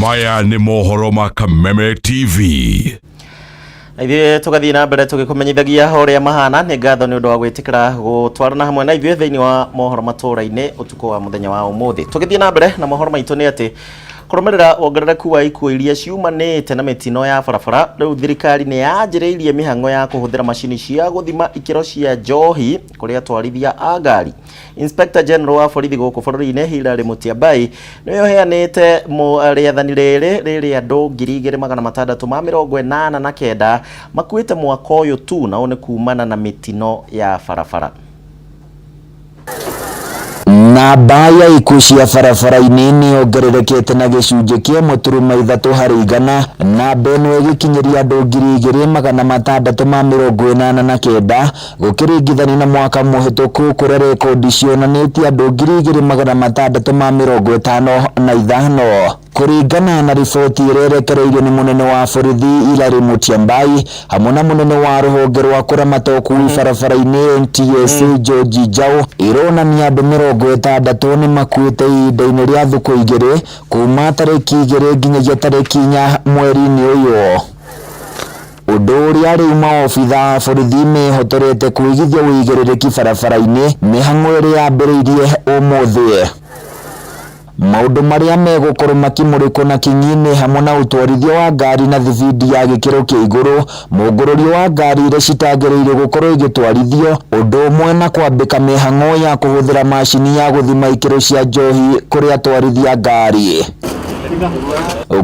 Maya nĩ mohoro ma Kameme TV. Na ithuĩ tũgathiĩ na mbere tũgĩkũmenyithagia ũrĩa mahana. Nĩ ngatho nĩ ũndũ wa gwĩtĩkĩra gũtwarana hamwe na ithuĩ thĩinĩ wa mohoro matũũra-inĩ ũtukũ wa mũthenya wa ũmũthĩ. Tũgĩthiĩ na mbere na mohoro maitũ nĩ atĩ kũrũmĩrĩra wongerereku wa ikuũ iria ciumanĩte na mĩtino ya barabara, rĩu thirikari nĩ yanjĩrĩirie mĩhang'o ya kũhũthĩra macini cia gũthima ikĩro cia njohi kũrĩ atwarithia a ngari. Inspector General wa borithi gũkũ bũrũri-inĩ Hilary Mutyambai nĩwe ũheanĩte rĩathani rĩrĩ rĩrĩ andũ 2689 makuĩte mwaka ũyũ tu, na ũũ nĩ kumana na mĩtino ya barabara. Namba ya ikuũ cia barabara-inĩ nĩ yongererekete na gĩcunjĩ kĩa 1.3 harĩ igana, namba ĩno ĩgĩkinyĩria andũ 2689 gũkĩringithanio na mwaka mũhĩtũku kũrĩa rekondi cionanĩtie andũ 2655. Kũringana na riboti ĩrĩa ĩrekereirio nĩ mũnene wa borithi Hilary Mutyambai hamwe na mũnene wa rũhonge rwa kũramata ũkui barabara-inĩ NTSA George Njau, ĩronania andũ 60 nĩ makuĩte ihinda-inĩ rĩa thukũ 2 kuma tarĩki 2 nginyagia tarĩki 4 mweri-inĩ ũyũ. Ũndũ ũrĩa rĩu maobitha a borithi mehotorete kũigithia ũigĩrĩrĩki barabara-inĩ mĩhang'o ĩrĩa yambĩrĩirie ũmũthĩ. Maũndũ marĩa megũkorwo makĩmũrĩkwo na kinyi nĩ hamwe na ũtwarithia wa ngari na thibindi ya gĩkĩro kĩa igũrũ, mũngũrũrio wa ngari iria citagĩrĩire gũkorwo igĩtwarithio, ũndũ ũmwe na kwambĩka mĩhang'o ya kũhũthĩra macini ya gũthima ikĩro cia njohi kũrĩ atwarithia ngari.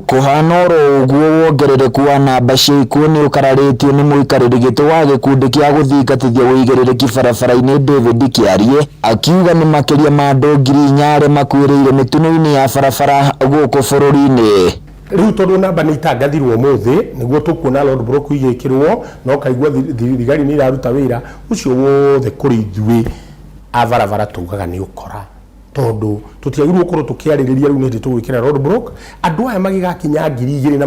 Kũhana oro ũguo, wongerereku wa namba cia ikuũ nĩ ũkararĩtio nĩ mũikarĩri gĩtĩ wa gĩkundi kĩa gũthingatithia ũigĩrĩrĩki barabara-inĩ David Kĩarie, akiuga nĩ makĩria ma andũ 4,000 arĩa makuĩrĩire mĩtino-inĩ ya barabara gũkũ bũrũri-inĩ. Rĩu tondũ namba nĩ itangathirwo ũmũthĩ, nĩguo tũkuona road block igĩkĩrwo na ũkaigua thigari nĩ iraruta wĩra ũcio wothe. Kũrĩ ithuĩ a barabara tugaga nĩ ũkora, tondũ tũtiagĩrĩirwo gũkorwo tũkĩarĩrĩria rĩu nĩ hĩndĩ tũgwĩkĩra road block andũ aya magĩgakinya 2600. Na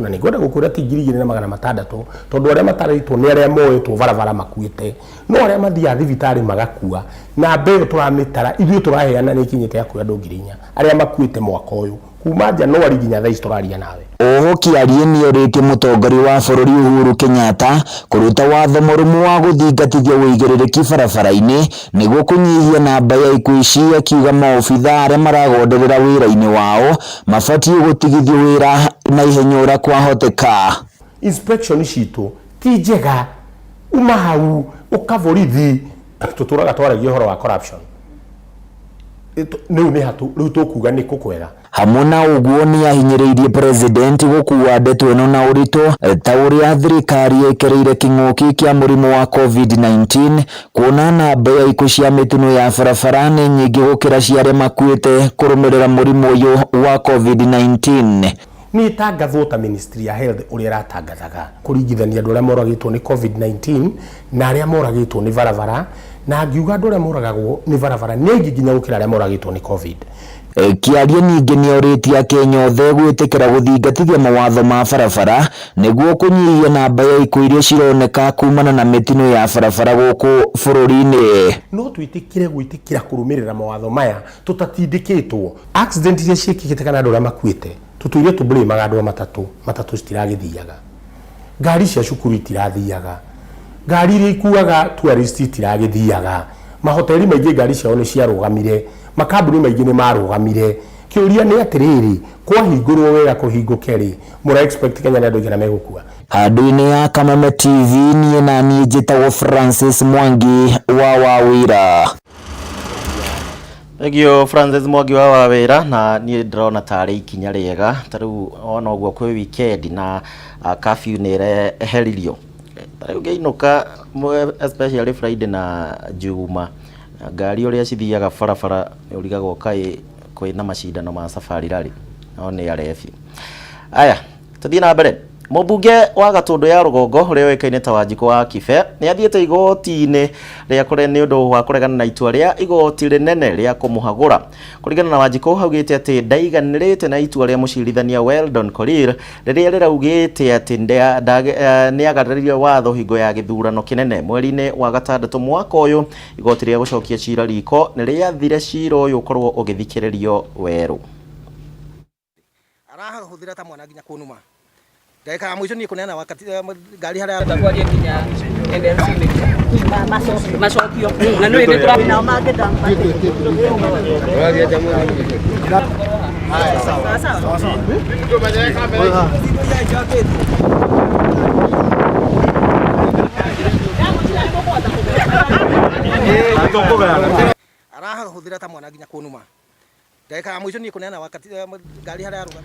nĩngwenda gũkwĩra ti 2600, tondũ arĩa matarĩtwo nĩ arĩa moetwo barabara makuĩte, no arĩa mathiaga thibitarĩ magakua, namba ĩyo tũramĩtara ithuĩ tũraheana nĩ ikinyĩte hakuhĩ andũ 4,000 arĩa makuĩte mwaka ũyũ kuma Januari nginya thaa ici tũraria nawe. Oho Kĩarie nĩorĩtie mũtongoria wa bũrũri Uhuru Kenyatta kũruta watho mũrũmu wa gũthingatithia ũigĩrĩrĩki barabara-inĩ nĩguo kũnyihia namba ya ikuũ ici, akiuga maobitha arĩa maragonderera wĩra-inĩ wao mabatiĩ gũtigithio wĩra na ihenya ũrĩa kwahoteka. Inspection citũ ti njega, uma hau ũka borithi tũtũraga twaragia ũhoro wa corruption rĩu nĩ hatu rĩu tũkuga nĩ kũ kwega. Hamwe na ũguo, nĩ ahinyĩrĩirie president gũkua ndeto ĩno na ũritũ ta ũrĩa thirikari ĩkĩrĩire kĩng'ũki kĩa mũrimũ wa COVID-19, kuona namba ya ikuũ cia mĩtino ya barabara nĩ nyingĩ gũkĩra cia arĩa makuĩte kũrũmĩrĩra mũrimũ ũyũ wa COVID-19. Nĩ ĩtangathwo ta Ministry ya Health ũrĩa ĩratangathaga kũringithania andũ arĩa moragĩtwo nĩ COVID-19 na arĩa moragĩtwo nĩ barabara, na ngiuga andũ arĩa moragagwo nĩ barabara nĩ aingĩ nginya gũkĩra arĩa moragĩtwo nĩ COVID. Kĩarie ningĩ nĩorĩtie akenya othe gwĩtĩkĩra gũthingatithia mawatho ma barabara nĩguo kũnyihia namba ya ikuũ iria cironeka kumana na mĩtino ya barabara gũkũ bũrũri-inĩ. No twĩtĩkĩre gwĩtĩkĩra kũrũmĩrĩra mawatho maya tũtatindĩkĩtwo. Accident iria ciĩkĩkĩte kana andũ arĩa makuĩte, tũtũire tũblĩmaga andũ a matatũ. Matatũ citiragĩthiaga, ngari cia cukuru itirathiaga, ngari iria ikuaga tourist itiragĩthiaga, mahoteli maingĩ ngari ciao nĩ ciarũgamire, makambuni maingĩ nĩ marũgamire. Kĩũria nĩ atĩrĩrĩ, kwahingũrwo wega kũhingũke rĩ, mũra expect Kenya nĩ andũ aigana megũkua? Handũ-inĩ ya Kameme TV, niĩ na niĩ njĩtagwo Francis Mwangi wa Wawĩra. Thank Francis Mwangi wa Wawĩra. Na niĩ ndĩrona tarĩ ikinya rĩega, ta rĩu ona ũguo kwĩ weekend na curfew nĩ ĩreheririo, ta rĩu ngĩinũka, especially Friday na Juma, ngari ũrĩa cithiaga barabara nĩ ũrigagwo kaĩ kwĩna macindano ma Safari Rally, no nĩ arebi aya. Tũthiĩ na mbere. Mũmbunge wa Gatũndũ ya Rũgongo ũrĩa ũĩkaine ta Wanjikũ wa Kibe nĩ athiĩte igoti-inĩ rĩa kũre nĩ ũndũ wa kũregana na itua rĩa igoti rĩnene rĩa kũmũhagũra. Kũringana na Wanjikũ, augĩte atĩ ndaiganĩrĩte na itua rĩa mũcirithania Weldon Korir rĩrĩa rĩraugĩte atĩ nĩ agarũrire watho hingo ya gĩthurano kĩnene mweri-inĩ wa gatandatũ mwaka ũyũ. Igoti rĩa gũcokia cira riko nĩ rĩathire cira ũyũ ũkorwo ũgĩthikĩrĩrio werũ. Arahũthĩra ta mwana nginya kũnuma ndagĩka ya mũico niĩ kũneana wakati ngari harĩa Twarie nginya NLC macokio na nĩ hĩndĩ tũra nao mangĩenda. Arahũthĩra ta mwana nginya kũnuma ndagĩka ya mũico niĩ kũneana wakati ngari harĩa arũgama.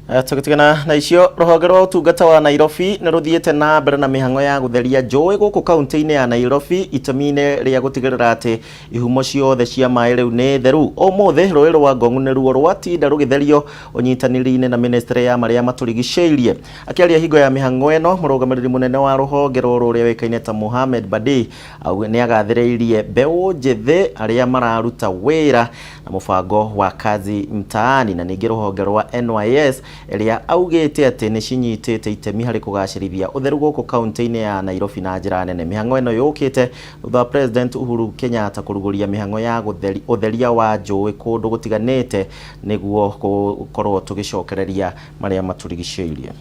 Tũgĩtigana na icio, rũhonge rwa ũtungata wa Nairobi nĩ rũthiĩte na mbere na mĩhang'o ya gũtheria njũĩ gũkũ kaunti-inĩ ya Nairobi itemi-inĩ rĩa gũtigĩrĩra atĩ ihumo ciothe cia maĩ rĩu nĩ theru. Ũmũthĩ rũĩ rwa Ngong nĩruo rwatinda rũgĩtherio ũnyitanĩri-inĩ na ministry ya marĩa matũrigicĩirie. Akĩaria hingo ya mĩhang'o ĩno, mũrũgamĩrĩri mũnene wa rũhonge rũrũ ũrĩa ũĩkaine ta Mohamed Badi nĩ agathĩrĩirie mbeũ njĩthĩ arĩa mararuta wĩra na mũbango wa Kazi Mtaani na ningĩ rũhonge rwa NYS ĩrĩa augĩte atĩ nĩ cinyitĩte itemi harĩ kũgacĩrithia ũtheru gũkũ kaunti-inĩ ya Nairobi na njĩra nene. Mĩhang'o ĩno yũkĩte thutha wa President Uhuru Kenyatta kũrugũria mĩhang'o ya ũtheria wa njũĩ kũndũ gũtiganĩte nĩguo gũkorwo tũgĩcokereria marĩa matũrigicĩirie.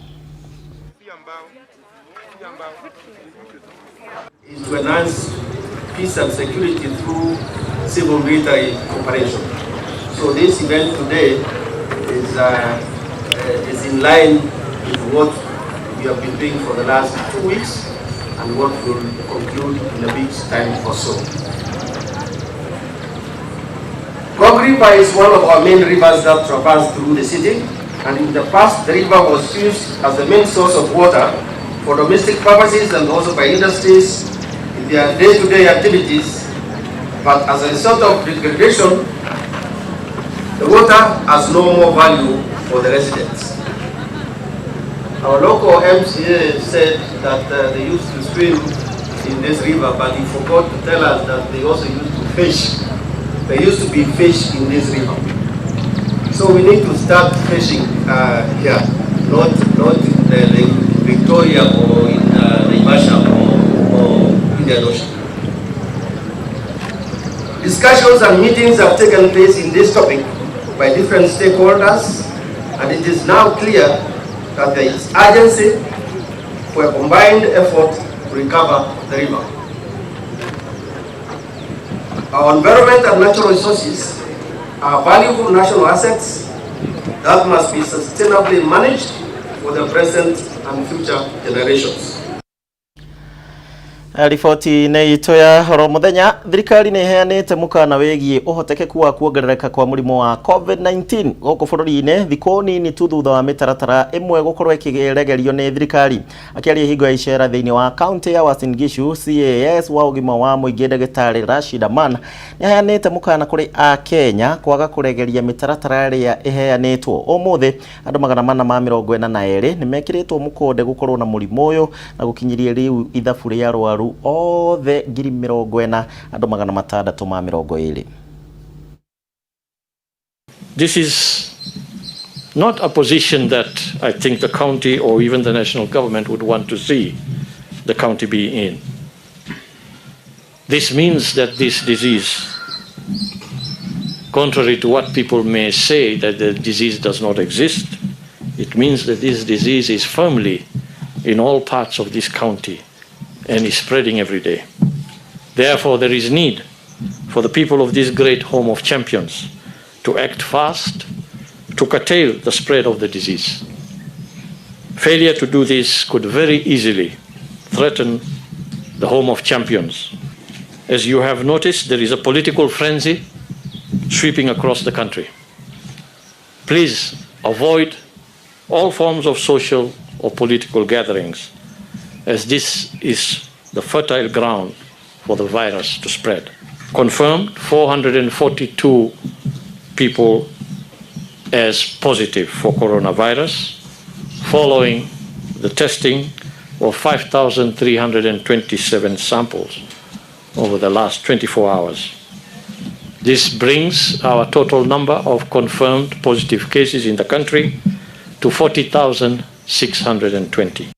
Is to enhance peace and security through civil military cooperation. So this event today is in line with what we have been doing for the last 2 weeks and what will conclude in a week's time or so. Ngong River is one of our main rivers that traverse through the city, and in the past the river was used as the main source of water for domestic purposes and also by industries in their day-to-day activities. But as a result of degradation, the water has no more value for the residents. Our local MCA said that they used to swim in this river, but he forgot to tell us that they also used to fish. There used to be fish in this river. So we need to start fishing here, not in the Lake Victoria or in Naivasha or Indian Ocean. Discussions and meetings have taken place in this topic by different stakeholders, and it is now clear that there is urgency for a combined effort to recover the river. Our environment and natural resources are valuable national assets that must be sustainably managed for the present and future generations. Riboti-inĩ itũ ya oro mũthenya, thirikari nĩ ĩheanĩte mũkana wĩgiĩ ũhotekeku wa kuongerereka kwa mũrimũ wa COVID-19 gũkũ bũrũri-inĩ thikũ nini tu thutha wa mĩtaratara ĩmwe gũkorwo ĩkĩregerio nĩ thirikari. Akĩaria hingo ya icera thĩinĩ wa kaunti ya Uasin Gishu, CAS wa ũgima wa mũingĩ ndagĩtarĩ Rashid Aman nĩ aheanĩte mũkana kũrĩ Akenya kwaga kũregeria mĩtaratara ĩrĩa ĩheanĩtwo. Ũmũthĩ andũ 442 nĩ mekĩrĩtwo mũkonde gũkorwo na mũrimũ ũyũ na gũkinyĩria rĩu ithabu rĩa arwaru othe 40,000 andũ 620. This is not a position that I think the county or even the national government would want to see the county be in. This means that this disease, contrary to what people may say that the disease does not exist, it means that this disease is firmly in all parts of this county and is spreading every day. Therefore, there is need for the people of this great home of champions to act fast to curtail the spread of the disease. Failure to do this could very easily threaten the home of champions. As you have noticed, there is a political frenzy sweeping across the country. Please avoid all forms of social or political gatherings, as this is the fertile ground for the virus to spread. Confirmed 442 people as positive for coronavirus following the testing of 5,327 samples over the last 24 hours. This brings our total number of confirmed positive cases in the country to 40,620.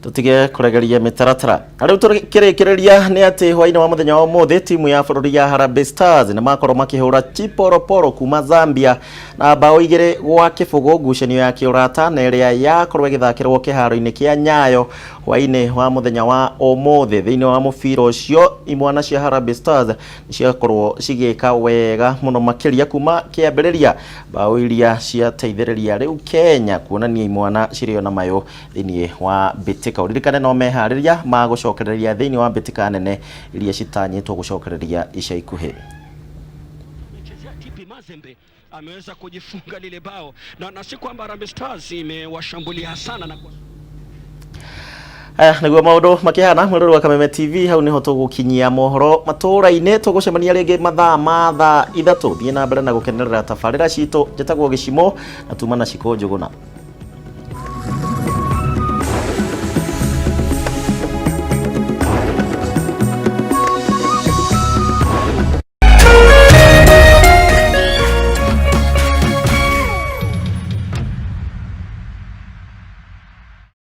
Tutige kuregeria mitaratara. Na rĩu tũkĩrĩkĩrĩria nĩ atĩ hwaĩ-inĩ wa mũthenya wa ũmũthĩ timu ya bũrũri ya Harambee Stars nĩ makorwo makĩhũra Chipolopolo kuma Zambia na mbaũ 2-0 ngucanio ya kĩũrata na ĩrĩa yakorwo ĩgĩthakĩrwo kĩharo-inĩ kĩa Nyayo hwaĩ-inĩ wa mũthenya wa ũmũthĩ. Thĩinĩ wa mũbira ũcio imwana cia Harambee Stars nĩ ciakorwo cigĩka wega mũno makĩria kuma kĩambĩrĩria, mbaũ iria ciateithĩrĩria rĩu Kenya kuonania imwana cirĩ ona mayũ thĩinĩ wa mbĩtĩka. Ũririkane no meharĩria ma gũcokereria thĩinĩ wa mbĩtĩka nene iria citanyĩtwo gũcokereria ica ikuhĩ. TP Mazembe ameweza kujifunga lile bao na si kwamba Harambee Stars imewashambulia sana na Aya nĩguo maũndũ makĩhana mwĩrori wa Kameme TV, hau nĩho tũgũkinyia mohoro matũũra-inĩ. Tũgũcemania rĩngĩ mathaa ma thaa 3. Thiĩ na mbere na gũkenerera tabarĩra citũ. Njĩtagwo Gĩcimo na tuma na Cikũ Njũgũna.